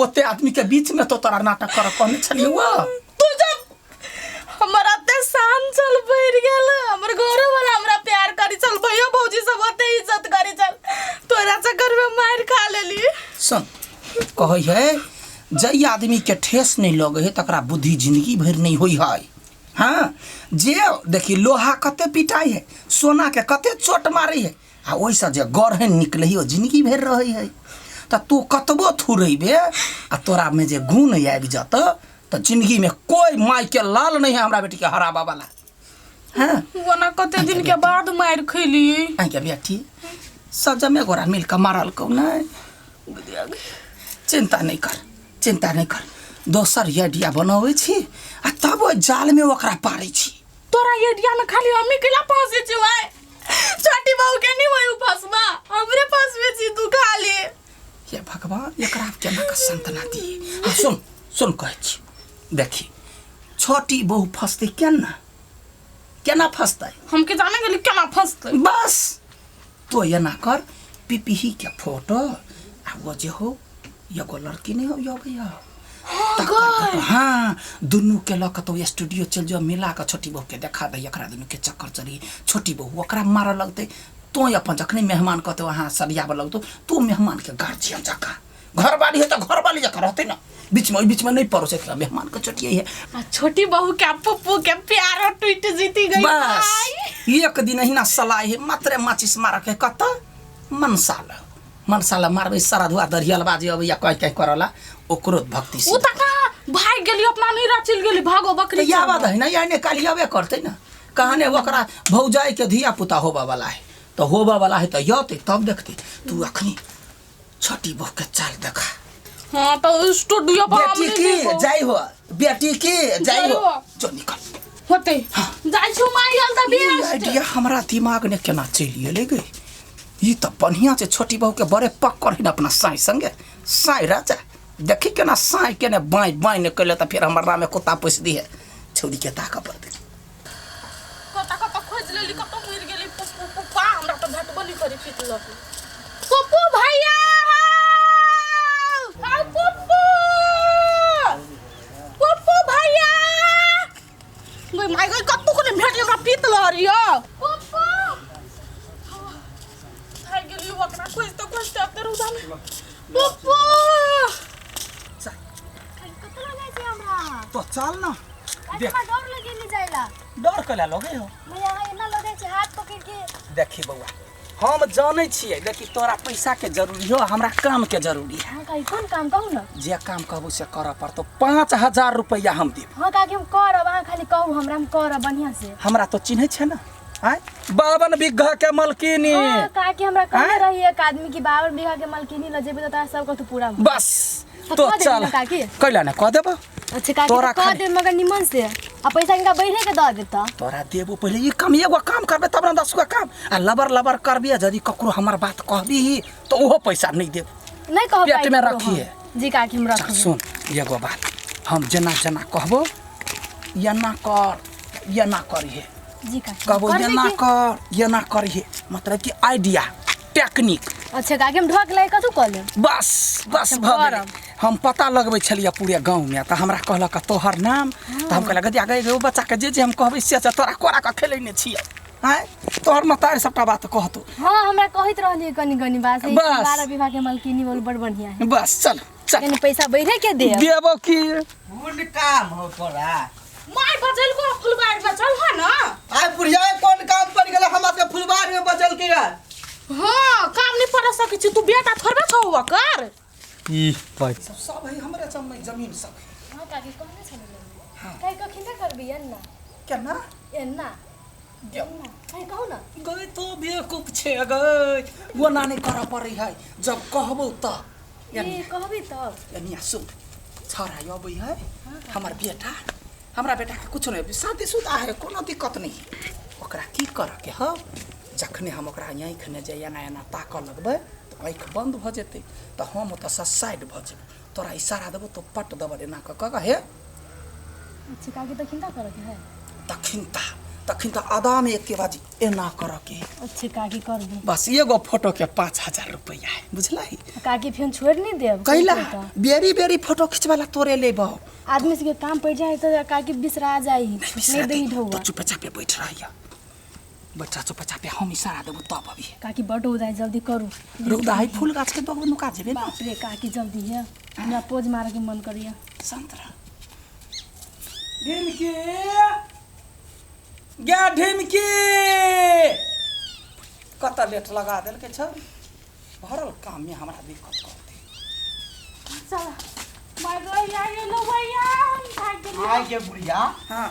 ओते आदमी के बीच में तो तोरा नाटक कर कहने छलियौ तू जब हमर अते शान चल बढ़ गेल, हमर घरो वाला हमरा प्यार करी चल, भैया भौजी सब अते इज्जत करी चल, तोरा चक्कर में मार खा लेली। सुन, कहै है जै आदमी के ठेस नहीं लगे है तकरा बुद्धि जिंदगी भरि नहीं होई है। हाँ, जे देखी लोहा कते पिटाई है, सोना के कते चोट मारे है, आ ओहिसँ जे गढ़नि निकलै है ओ जिंदगी भरि रहै है। तऽ तू कतबो थुरेबे आ तोरा में जे गुण आबि जतऽ तऽ जिंदगी में कोई माय के लाल नहीं है हमरा बेटी के हराबा वाला। हाँ, ओना कते दिन के बाद मार खैली। आइ के बेटी सब जमे गोरा मिल के मारल कौ नहीं। चिंता नहीं कर, चिंता नहीं कर, दोसर आइडिया बनबै छी आ तब ओहि जाल में ओकरा पारै छी। तोरा आइडिया में खाली हमी केला फंसे छी भाई, छोटी बहू के नहीं वही फंसबा, हमरे फंसबे छी तू खाली। हे भगवान, एकरा केना के सांत्वना दिए। हाँ सुन, सुन कहै छी, देखी छोटी बहू फंसतै केना, केना फंसतै? हम के जाने गेली केना फंसतै। बस तो एना कर, पिपही के फोटो आ वो जे हो एगो लड़की नहीं हो यो भैया, हाँ दुनू के लऽ कऽ तो स्टूडियो चलि जाओ, मिला कऽ छोटी बहू के देखा दे, एकरा दुनू के चक्कर चली, छोटी बहू ओकरा मारऽ लगतै, तो अपन जखने मेहमान कहतौ अहाँ सरियाबऽ लगतौ, तू मेहमान के गार्जियन जकाँ, घरवाली है तऽ घरवाली जकाँ रहतै ना, बीच में ओहि बीच में नहीं पड़ोसे एकरा मेहमान के चोटिए है। आ छोटी बहू के पप्पू के प्यार टूट जीती गई। बस एक दिन अहिना सलाइ है, मात्रे माचिस मारऽ के कतऽ मनसाल, मनसाल मारबै सरधुआ दरियल बाजे अबैया कहीं कहीं करला, ओकरो भक्ति उ से। त कहाँ भाग गेली, अपना नैहरा चलि गेली, भागो बकरी। तऽ याबत है ना, याने काल्हि अबे करतै ना, कहने ओकरा भौजाई के धिया पुता होबऽ वाला है, तऽ होबऽ वाला है तऽ यतै तब देखतै। तू अखनी छोटी बहू के चाल देखा। हाँ तो स्टूडियो पर बेटी हमरे की देखो। जाई हो, बेटी की जाई जाई हो, हो। जो निकल होते जाई छु माई आल त ई बेस्ट। आइडिया हमरा दिमाग ने केना चलि गेलै गे। ई तऽ बढ़िया छै, छोटी बहू के बड़े पक्कर है अपना साई संगे, साई राजा देखी केना साई केने बाई बाई ने कैले तऽ फेर हमर नामे कुत्ता पोसि दिहे, छौड़ी के ताकऽ पड़तै। कता कता खोज लेली, कतौ मरि गेली पप्पू पप्पा, हमरा तऽ भेटबो नहि करी फिटलक। पप्पू भैया हाउ, पप्पू पप्पू भैया गई माय गई, कतौ को नहि भेटल हमरा पीत लहरियो। पप्पू भागि गेली ओकरा खोजते खोजते एते रौदा में। पप्पू कतऽ लऽ जाइ छी हमरा? तो चल ना, देख। हमरा डर लगे नहीं जाइला। डर कला लगे हो? भैया अहाँ एना लगे छी हाथ पकड़ के। देखी बौआ, हम जानै छियै, देखी तोरा पैसा के जरूरी हो, हमरा काम के जरूरी है। हाँ काकी, कोन काम कहू ना? जे काम कहबू से करऽ पड़तौ। 5000 रुपैआ हम देब। हाँ काकी, हम करब, अहाँ खाली कहू हमरा, हम करब बढ़िया से। हमरा तो चिन्है छै ना, आँय 52 बीघा के मलकिनी। हाँ काकी, हमरा कहने आँय? रही एक आदमी कि 52 बीघा के मलकिनी ल जेबे तऽ तोरा सब कथू पूरा भऽ बस तो तो कह देबी चल ना काकी? कैला ना कह देबो। अच्छा काकी, तोरा तो कह खाली- देब मगर निमन से, आ पैसा इनका बढ़े के दऽ देता। तोरा देबो पहिले ई काम, एगो काम करबे तब ना 10 गो काम, आ लबर लबर करबी, यदि ककरो हमर बात कहबी तऽ ओहो पैसा नहीं देब। नहीं कहब पेट काकी में ककरो रखिए। हम। जी काकी, हम चल, रखब। सुन एगो बात, हम जेना जेना कहबो एना कर, एना करिहे। जी काकी, कहबो करबै एना की? कर, एना करिहे, मतलब कि आइडिया टेक्निक। अच्छा काकी, हम ढोक लगे कथू कऽ लेब? बस बस अच्छा, भऽ गेलै। करब। हम पता लगबै छलियै पूरे गाँवमे, तऽ हमरा कहलक तोहर नाम, तऽ हम कहलक गदिया गै ओ बच्चाके जे जे हम कहबै से से तोरा कोरा कऽ खेलैने छियै, आँय तोहर मतारी सबटा बात कहतौ। हाँ हमरा कहैत रहलियै कनी कनी बात, बस। 12 बीघा के मलकिनी बोल बड़ बढ़िया है। बस चल चल, कनी पैसा बढ़े के देब। देबो की? कोन काम हो तोरा? माय बचल को फुलबाड़ी में चल है ना। आइ बुढ़िया कोन काम पड़ गेलै हमरा के फुलबाड़ी में बचल के? हाँ काम नहीं पड़ सकै छी, तू बेटा थोड़बे छौ ओकर। ई पैसा सब है हमरे जमीन, जमीन सब है। हाँ काकी, कहने छलियै। हाँ। काकी कखन तक करबी एन्ना? केना? एन्ना। एन्ना। काकी कहू ना। गई तो बेवकूफ छे गई, ओना नहीं करऽ पड़ै है, जब कहबौ तब। ई कहबी तब। यानी सुन, छौड़ा अबै है हमर बेटा, हमरा बेटा के कुछ नहीं, शादीशुदा है, कोनो दिक्कत नहीं है। ओकरा की करऽ के हौ, जखने हम ओकरा आँखि ने जे एना एना ताकऽ लगबै तऽ आँखि बन्द भऽ जेतै, तऽ हम ओतऽसँ साइड भऽ जेबै, तोरा इशारा देबौ तो पट देबऽ एना कऽ कऽ हे। अच्छा काकी, तखिनता करऽ के है? तखिनता तखन तऽ आदामे एके बाजी एना करऽ के अच्छे काकी करबू। बस एगो फोटो के 5000 रुपया है, बुझलही? काकी फेन छोड़ नहीं देब। कैला? तऽ बेरी बेरी फोटो खिंचवाला तोरे लेबो। आदमी सबके काम पड़ जाए तो काकी बिसरा जाई, नहीं दही तो ढौआ। चुपचापे बैठ रहिया, बैठ रह चुपचापे, हम इशारा देबो तब अभी। काकी बड उदाय, जल्दी करू। रौदा है, फूल गाछ के दगो नुका जेबे ना। बाप रे काकी जल्दी है, हमरा पोज मारे के मन करिया। शांत रह। ढिमकी गे ढिमकी, कत लेट लगा देलकै छौ, भरल काम में हमरा दिक्कत कर दे। चल my गैया ये लो भैया, हम थाक गेलियै। आइ गे बुढ़िया। हाँ।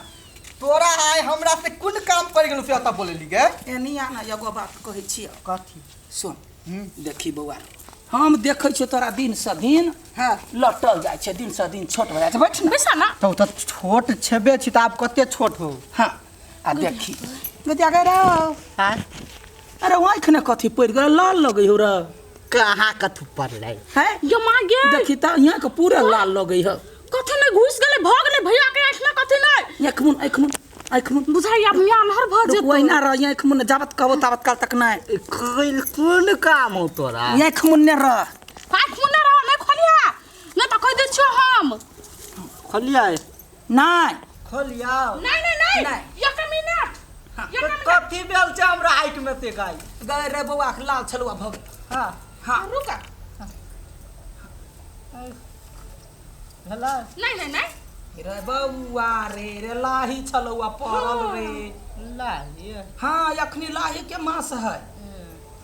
तोरा आइ हमरा से कोन काम पड़ि गेलौ से एतऽ बोलेली गे? एनी आना, एगो बात कहै छियौ। कथी? सुन, देखी बौआ, हम देखै छियौ तोरा दिन से दिन हाँ लटल जाइ छै, दिन से दिन छोट हो जाइ छै। बैठ ना। बैसा ना। तो तऽ छोट छेबे छी तऽ आब कते छोट हो। हाँ आ देखी गजा गे रौ। हाँ। अरे आँखि ने कथी पड़ि गेल, लाल लगै हौ रे। कहाँ कथू पड़लै? हैं? ये माँ गे। देखी तऽ यहाँ के पूरा लाल लगै हौ। कथी नहीं घुस गेलै, भऽ गेलै भैया के आँखि में कथी नहीं। आँखि मुन, आँखि मुन, आँखि मुन। बुझाइ आब मियाँ अन्हर भऽ जेतौ। ओहिना रह, आँखि मुन जाबत कहबो ताबत काल तक नहि। कोन काम हो तोरा? आँखि मुन्ने रह। आँखि मुन्ने रह, नहीं खोलिया नहीं तऽ कहि दै छियौ हम। खोलिया? नहि। खोलिया। नहीं नहीं नहीं, नहीं। एक मिनट, एक मिनट। कथी भेल छै हमरा आँखि में से गाय? गए रे बौआ के लाल छलुआ भऽ गेल। हाँ। हाँ। रुक। भेलै? नहीं नहीं नहीं। रे बौआ रे, रे लाही छलुआ पड़ल रे। लाही? हाँ, अखनी लाही के मास है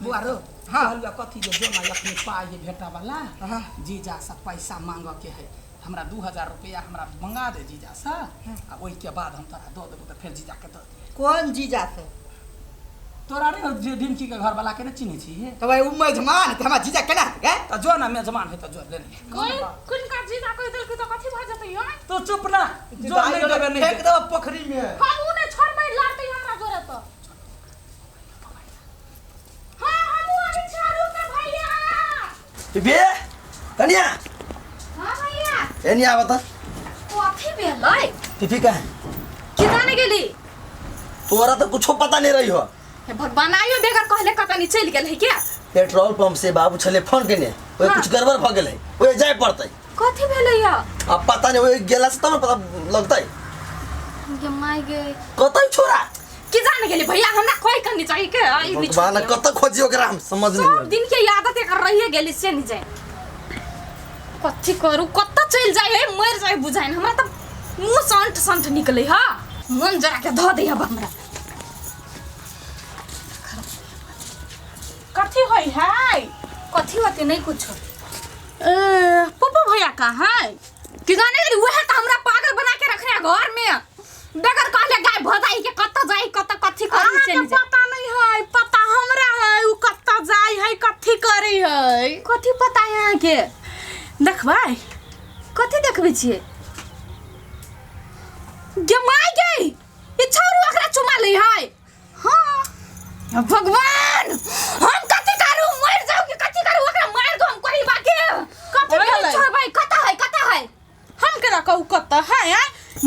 बौआ रो। हाँ कहलुआ कथी जे जो ना अखनी पाइ है भेटा वाला। हाँ। जीजा से पैसा मांगऽ के है हमरा, 2000 रुपया हमरा मंगा दे जीजा से, आ ओहिके बाद हम तोरा दऽ देबो तऽ फेर जीजा के दऽ दिहे। कोन जीजा से? तोरा रे जे ढिमकी के घर वाला के ने चिन्है छी? तऽ भाई उ मेजमान तऽ हमरा जीजा केना हेतै गे? तऽ जो ना मेजमान है तऽ जो ले ले। कोई किनका जीजा कहि देलकै तऽ कथी भऽ जेतै यौ? तू चुप ना, जो नहीं देबे नहीं फेंक देबो पोखरी में। हम उ नहि छोड़बै, लड़तै हमरा जोरे तऽ। हाँ हमहूँ आबै छी, रुक ना भैया। बे कनिया। हाँ भैया। एनी आब त। कथी भेलै? फीफी कहाँ? के जाने गेली? तोरा तो कुछो पता नहीं रही हो। हे भगवान, आइयो बेगर कहले कतनी चलि गेल है क्या? पेट्रोल पंप से बाबू छले फोन केने, ओए हाँ। कुछ गड़बड़ भ गेलै, ओए जाय पड़तै। कथी भेलै या? अब पता नहीं, ओए गेला से तब पता लगतै। गे my गे। कतै छोरा? के जाने गेली भैया, हमरा कोई कहनी चाहिए के आई नहीं। भगवान कत खोजी ओकरा हम समझ नहीं सब आबै। दिन के आदत एकर रहिए गेली से नहीं जाए। कथी करू, कत चलि जाय है, मरि जाय बुझाइन हमरा त मुंह संठ संठ निकलै हा, मन जरा के धऽ दै अब हमरा। कथी होई है? कथी होते नहीं कुछ। ए पप्पू भैया कहाँ है? कि जाने गेली वह त हमरा पागल बना के रखने घर में, बगैर कहले गाय भजाई के कत जाई कत कथी करी चलि जाय। पता नहीं है, पता हमरा है उ कत जाय है, कथी करै है। कथी पता है अहाँ के? देखबै? कथी देखबै छियै? गे my गे, ई छौरू ओकरा चुमा लै है। हाँ भगवान, हम कथी करू, मरि जाऊ कि कथी करू? ओकरा मारि दो हम कही बाके। कथी भेलै? छोड़बै, कत है, कत है? हम केना कहू कत है? आँय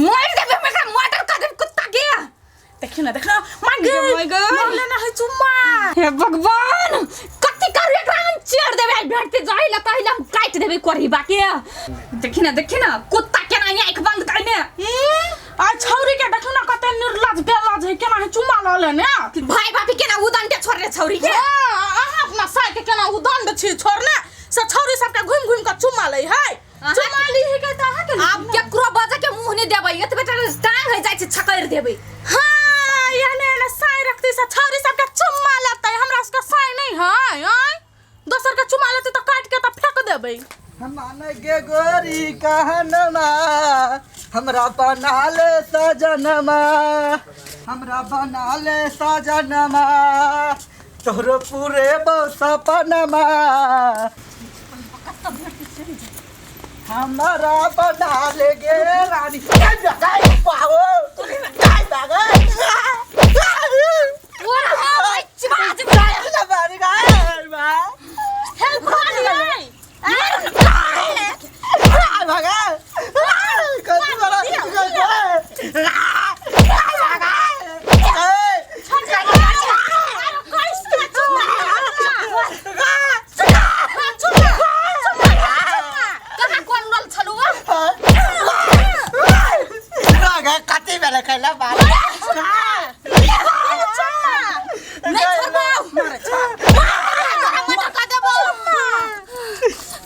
मारि देबै हम एकरा, मर्डर कर देबै कुत्ता के। देखियो ना, देखियो ना, मार गे, मार लेना है चुम्मा। हे भगवान, कथी करू एकरा हम चेर देबै, आइ भेटते जाहि ला ताहि ला हम काटि देबै कोरही बाके। देखी ना, देखी ना, कुत्ता केना आँखि बंद कयने। आ छौरी के देखियो ना कते निर्लज बेलज है, केना है चुम्मा लऽ लेने। भाई बापी केना उदंड के छोड़ने छौरी के। अहाँ अपना साइ के केना उदंड छी छोड़ने, से छौरी सबके घुमि घुमि के चुम्मा लै है। चुम्मा ली है के तऽ अहाँ के आब केकरो बजे के मुंह नहि देबै, एतबे टा टांग है जाइ छै छकरि देबै। हाँ एहने एहने साइ रखतै से छौरी सबके चुम्मा लेतै, हमरा सबके साइ नहि है। आँय दोसर के चुम्मा लेतै तऽ काटि के तऽ फेक देबै। मान गे गोरी कहनमा, हमरा बना ले सजनमा, हमरा बना ले सजनमा, तोहरो पूरे सपनमा, हमरा बना ले गे रानी। पाओ गे कथी भेलै कैला बाल नहीं छोड़बौ तोरा मटर का देबौ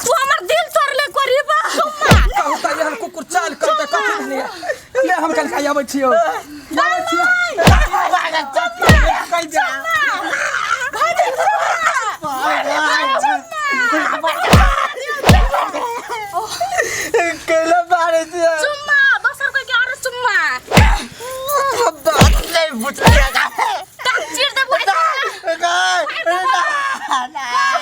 तू हमर दिल तोड़ले कोरीबा कहू तऽ एहन कुकुर चाल करतै कथी भेलैया ले हम कल खाइ आबै छियौ।